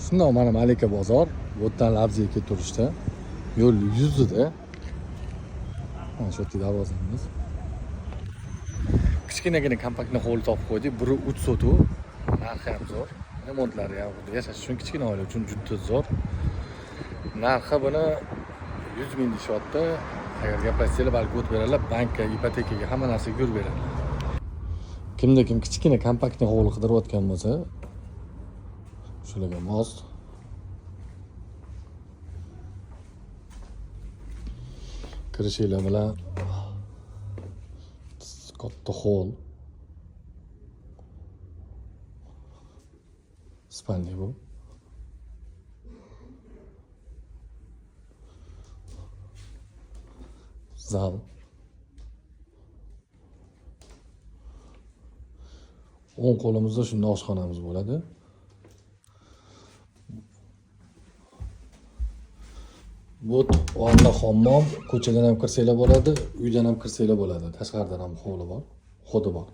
Shundoq mana Malika bozor, bu yerdan Labziyga turishda. Yo'l yuzida. Mana shu yerda darvozamiz. Kichkinagina kompaktni hovli topib qo'ydik. 1,3 sotuv. Narxi ham zo'r. Remontlari ham yashash uchun kichkina oila uchun juda zo'r. Narxi buni 100 ming deyishyapti. Agar gaplashsanglar balki o't beradilar, bankka, ipotekaga hamma narsaga yurib beradilar. Kimda kim kichkina kompaktni hovli qidirayotgan bo'lsa, shularga mos. Kirishinglar bilan katta hol. Spalniy bu. Zal. O'ng qo'limizda shunda oshxonamiz bo'ladi. Bu vanna, hammom, ko'chadan ham kirsanglar bo'ladi, uydan ham kirsanglar bo'ladi. Tashqaridan ham hovli bor, xodi bor.